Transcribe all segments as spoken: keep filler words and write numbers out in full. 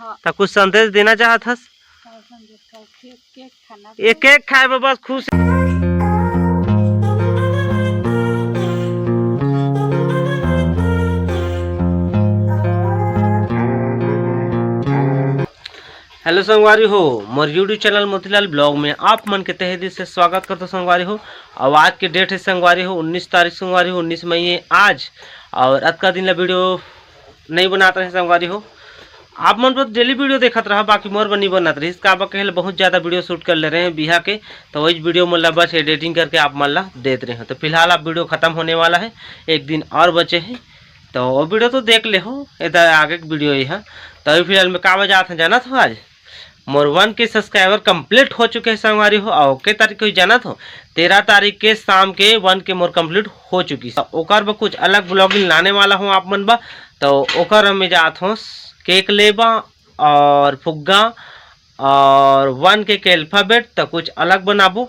हाँ। त कुछ संदेश देना चाहत हस? का संदेश का? केक, केक खाना। ये केक खाए बर बस खुश। हेलो संगवारी हो, मोर YouTube चैनल मोतीलाल ब्लॉग में आप मन के तहे दिल से स्वागत करथों संगवारी हो। अउ आज के डेट हे संगवारी हो उन्नीस तारीख संगवारी हो, उन्नीस मई हे आज। अउ अतका दिन ला वीडियो नई बनात रहे संगवारी हो, आप मन तो डेली वीडियो देखत रहा, बाकी मोर बर नई बनत रहिस। काबर कहे ले बहुत ज़्यादा वीडियो शूट कर ले रहे हैं बिहा के, तो वही वीडियो मन ला बस एडिटिंग करके आप मन ला देत रहे हैं। तो फिलहाल अब वीडियो खत्म होने वाला है, एक दिन और बचे हैं, तो वो वीडियो तो देख ले हो, इधर आगे के वीडियो ही है। तो अभी फिलहाल मैं का बजात हूँ जानत हो, आज मोर वन के सब्सक्राइबर कंप्लीट हो चुके हैं संगवारी हो। और के तारीख को जानत हो, तेरह तारीख के शाम के वन के मोर कंप्लीट हो चुकी है। ओकर बर कुछ अलग ब्लॉगिंग लाने वाला हूँ आप मन बर। तो ओकर में जात हूँ केक लेबा और फुग्गा और वन के, के अल्फाबेट, तो कुछ अलग बनाबो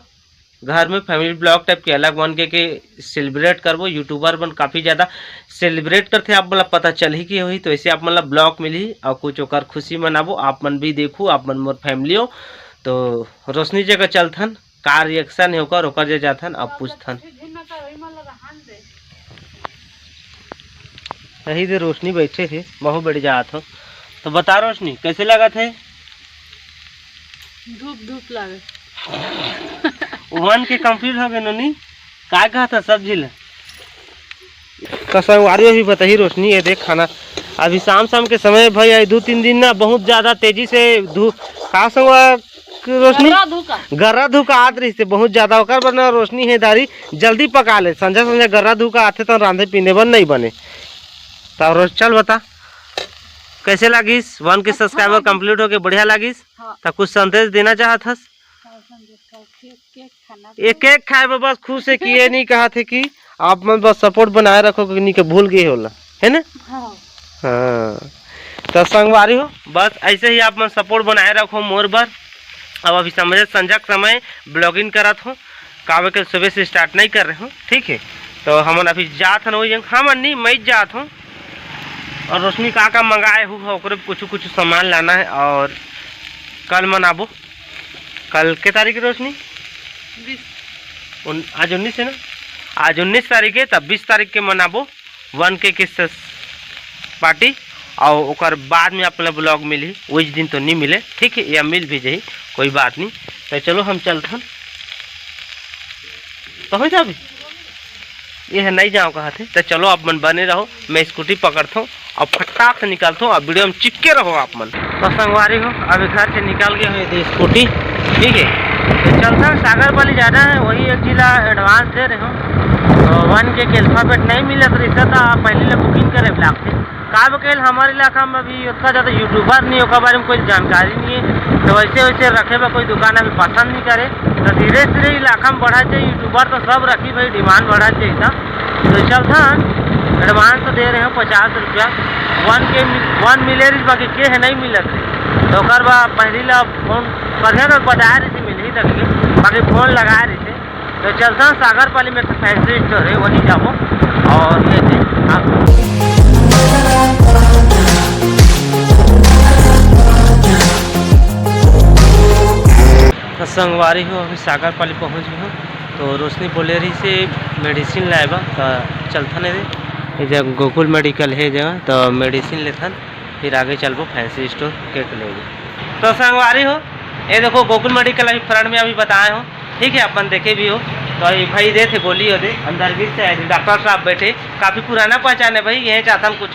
घर में, फैमिली ब्लॉग टाइप के अलग वन के, के सेलिब्रेट करबो। यूट्यूबर मन काफ़ी ज़्यादा सेलिब्रेट करथे, आप मन ला पता चलही के होही, तो ऐसे आप मन ला ब्लॉग मिलही और कुछ ओकर खुशी मनाबो। आप मन भी देखू, आप मन मोर फैमिली हो। तो रोशनी जगह चलथन, का रिएक्शन है ओकर, ओकर जे जाथन अब पूछथन। यही दे रोशनी बैठे थे, बहुत बड़ी जात हो। तो बता रोशनी, कैसे लगा थे? धूप धूप लागे। वन के कंप्लीट हो गए नोनी, का कहा था सब्जी ले? तो संगवारी भी बताही रोशनी, ये देख खाना अभी शाम शाम के समय भाई, आई दो तीन दिन ना बहुत ज्यादा तेजी से धू-, का संगवा रोशनी? गर्रा धुका। गर्रा धुका आत रहिस ते बहुत ज्यादा, ओकर बर ना रोशनी हे दारी जल्दी पका ले, संझा संझा गर्रा धुका आथे तो रांधे पीने बर नहीं बने। तो रोज चल बता, कैसे लागिस? वन के अच्छा सब्सक्राइबर लागिस। कंप्लीट होके बढ़िया लागिस। हाँ। तो कुछ संदेश देना चाहत हस? का संदेश का? केक, केक खाना। ये केक खाए बर बस खुश है कि ये नहीं कहा थे कि आप मन बस सपोर्ट बनाए रखो, कि नहीं के भूल गए होला, है ना? हाँ। हाँ। तो संगवारी हो, बस ऐसे ही आप मन सपोर्ट बनाए रखो मोर बर। अब अभी समझे संझा के समय ब्लॉगिंग करत हो, काबर के सुबह से स्टार्ट नहीं कर रहे हो, ठीक है? तो हमन अभी जात हन वही जगह, हमन नहीं, मैं जात हूँ। और रोशनी का का मंगाए हूँ, ओकरे कुछ कुछ सामान लाना है और कल मनाबो। कल के तारीख है रोशनी? बीस। उन-, आज उन्नीस है ना, आज उन्नीस तारीख है, तब बीस तारीख के मनाबो वन के किस पार्टी। और ओकर बाद में अपना ब्लॉग मिलही, उस दिन तो नहीं मिले, ठीक है, या मिल भी जाही, कोई बात नहीं। तो चलो हम चलथन, पहुँच जाबे। ये है नहीं जाओ कहा थे, तो चलो आप मन बने रहो, मैं स्कूटी पकड़ता हूँ और फटाक से निकलता हूँ। आप वीडियो में चिपके रहो आप मन। तो संगवारी हो, अभी घर से निकल गए हो, ये स्कूटी, ठीक है। तो चलता हूँ, सागर वाली जाना है, वही एक जिला एडवांस दे रहे हो। तो वन के, के अल्फाबेट नहीं मिलत रहिस, तो आप पहले ले बुकिंग करे ब्लॉग से। काबर के हमारे इलाका में अभी उतना ज़्यादा यूट्यूबर नहीं, ओकर बारे में कोई जानकारी नहीं है, तो वैसे वैसे रखे बर कोई दुकान अभी पसंद नहीं करे। तो धीरे धीरे इलाका में बढ़ा चाहिए, यूट्यूबर तो सब रखी भाई, डिमांड बढ़ा चाहिए था। तो चलता एडवांस तो दे रहे हो पचास रुपया, वन के मिल-, वन मिले रही, बाकी के है नहीं मिलत रही। तो ओकर बाद पहली ला फोन करिया तो बता रही थी, मिल ही तक के, बाकी फोन लगा रही थी। तो चलता सागर पाली में एक फैंसी स्टोर है, वहीं जाबो और ले दे आप। तो संगवारी हो, अभी सागर पाली पहुँच गए हो। तो रोशनी बोले रही से मेडिसिन लाए बा, तो चलथन रे, ये जगह गोकुल मेडिकल है जगह, तो मेडिसिन लेथन, फिर आगे चलबो फैंसी स्टोर केक लेबो। तो संगवारी हो, ये देखो गोकुल मेडिकल अभी फ्रंट में अभी बताए हो, ठीक है, अपन देखे भी हो। तो ये भाई दे थे गोली हो दे, अंदर भी से डॉक्टर साहब बैठे, काफ़ी पुराना पहचान है भाई, यहीं चाहतन कुछ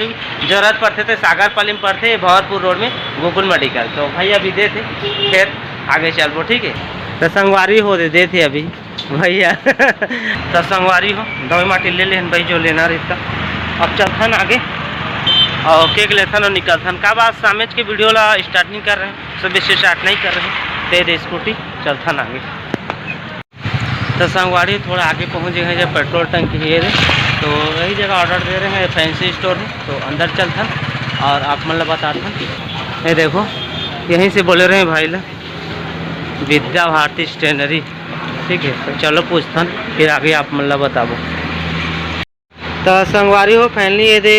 जरूरत पड़ते थे, सागर पाली में पड़ते, भंवरपुर रोड में गोकुल मेडिकल। तो भाई अभी दे थे, फिर आगे चलबो, ठीक है। तो संगवारी हो दे, दे थे अभी भैया। तो संगवारी हो, दवाई माटी ले लेहन भाई, जो लेना रहता। अब चलथन आगे और केक लेथन और निकलथन। का बात, सामेज के वीडियो ला स्टार्ट नहीं कर रहे हैं, सब से स्टार्ट नहीं कर रहे हैं, दे दे स्कूटी, चलथन आगे। तो संगवारी थोड़ा आगे पहुँच गए हैं, जब पेट्रोल टंकी है रे, तो यही जगह ऑर्डर दे रहे हैं, फैंसी स्टोर है, तो अंदर चलथन और आप मन ला बताथन। ये देखो, यहीं से बोले रहे हैं भाई ला, विद्या भारती स्टेशनरी, ठीक है। तो चलो पूछथन, फिर आगे आप मन ला बताबो। तो संगवारी हो, फाइनली ये दे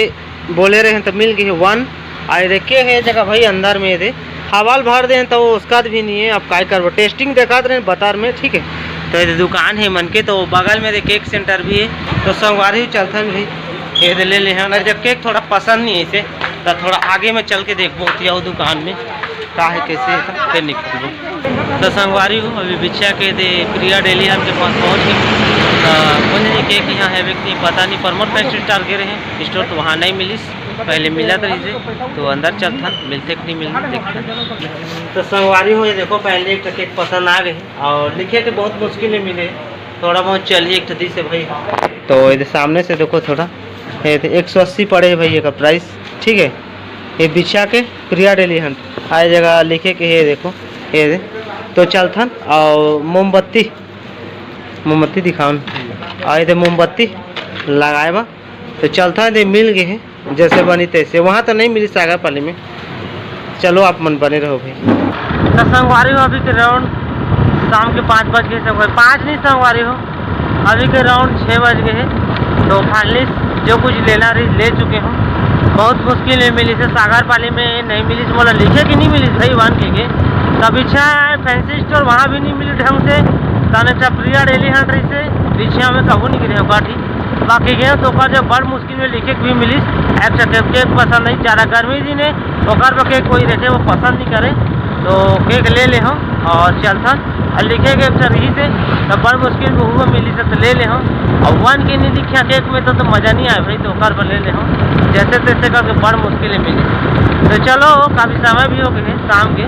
बोले रहे हैं तो मिल गई है वन। आए देख केक हे जगह भाई अंदर में दे हवाल भर दे तो उसका भी नहीं है। अब काय करबो, टेस्टिंग देखात रहे बता रहे, ठीक है। तो ये दुकान है मन के, तो बगल में दे केक सेंटर भी है। तो संगवारी हो चलथन भाई, ये दे ले ले हन। जब केक थोड़ा पसंद नहीं है इसे, तो थोड़ा आगे में चल के देखबो होती है वो दुकान में का है, कैसे है, तो फिर निकलबो। तो संगवारी हो, अभी बिछिया के दे प्रिया डेली हंट के पास पहुंच गए। तो कौन है केक यहाँ है, व्यक्ति पता नहीं, प्रमोद फैंसी स्टार गे रहे स्टोर, तो वहाँ नहीं मिलिस। पहले मिलत रहिसे, तो अंदर चलथन, मिलथे कि नहीं मिलथे, देखथन। तो संगवारी हो, ये देखो, पहले एक ठो केक पसंद आ गए और लिखे के बहुत मुश्किल में मिले, थोड़ा बहुत चलिए एक ठो दी से भाई। तो ये सामने से देखो थोड़ा, ये तो एक सौ अस्सी पड़े है भाई, ये का प्राइस, ठीक है। ये बिछा के प्रिया डेली हंट आए जगह लिखे के, ये देखो, ये दे। तो चलथन और मोमबत्ती, मोमबत्ती दिखाओ न। और ये दे मोमबत्ती लगाए बा, तो चलथन, ये दे मिल गए हैं। जैसे बनी तैसे। वहाँ तो नहीं मिली सागर पाली में। चलो आप मन बने रहो भाई। तो संगवारी हो, अभी के राउंड शाम के पाँच बज गए, संगवारी, पाँच नहीं संगवारी हो, अभी के राउंड छः बज गए हैं। तो फाइनली जो कुछ लेना रही ले चुके हूँ। बहुत मुश्किल में मिली से सागर पाली में नहीं मिली, मोला लिखे कि नहीं मिली भाई वन के, के। तो बिछा है फैंसी स्टोर, वहाँ भी नहीं मिली ढंग से। तने अच्छा प्रिया डेली हंट रही से बिछिया में कबू नहीं गिरे काठी। बाकी गए तो ओकर जब बड़ मुश्किल में लिखे के भी मिलिस, एक ठो केक, केक पसंद नहीं, ज़्यादा गर्मी दिन है, ओकर बर केक कोई रखे वो पसंद नहीं करे, तो केक ले ले हम और चलथन। और लिखे के एक ठो रही से, तो बड़ मुश्किल में हुआ मिली से तो ले ले हम। और वन के नहीं लिखा केक में तो, तो मज़ा नहीं आए भाई, तो ओकर बर ले ले हम, जैसे तैसे करके बड़ मुश्किल में मिली। तो चलो, काफ़ी समय भी हो गए शाम के,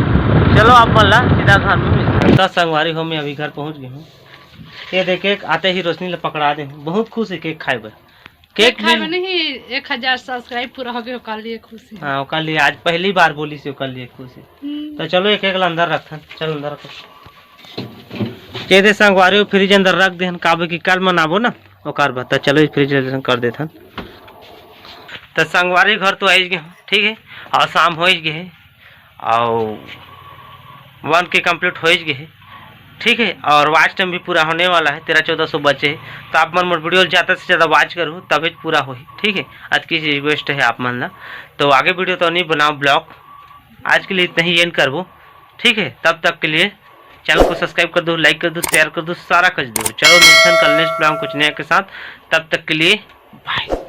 चलो आप मन ला सीधा घर में मिलते हैं। तो संगवारी हो, मैं अभी घर पहुँच गए हूँ। ये देख, केक आते ही रोशनी ला पकड़ा दे हूँ, बहुत खुश है केक खाए बर। केक केक खाए भी बर नहीं, एक हजार सब्सक्राइब पूरा हो गए, ओकर लिए खुश है। हाँ, ओकर लिए आज पहली बार बोली से ओकर लिए खुश है। हम्म। तो चलो, एक एक ला अंदर रखथन, चल अंदर रखो। ये दे संगवारी हो, फ्रिज अंदर रख देहन, काबर कि कल मनाबो ना, ओकर बाद। तो चलो, फ्रिज कर देथन। तो संगवारी घर तो आइज गए, ठीक है, और शाम हो गए है, और वन के कंप्लीट हो गए है, ठीक है, और वॉच टाइम भी पूरा होने वाला है, तेरह चौदह सौ बचे है। तो आप मन मोर वीडियो ज़्यादा से ज़्यादा वॉच करो, तभी पूरा होही, ठीक है। आज की रिक्वेस्ट है आप मन ला। तो आगे वीडियो तो नहीं बनाओ ब्लॉग, आज के लिए इतना ही एंड करबो, ठीक है। तब तक के लिए चैनल को सब्सक्राइब कर दो, लाइक कर दो, शेयर कर दो, सारा कर दो। चलो मिलते हैं कल नेक्स्ट ब्लॉग कुछ नया के साथ, तब तक के लिए बाय।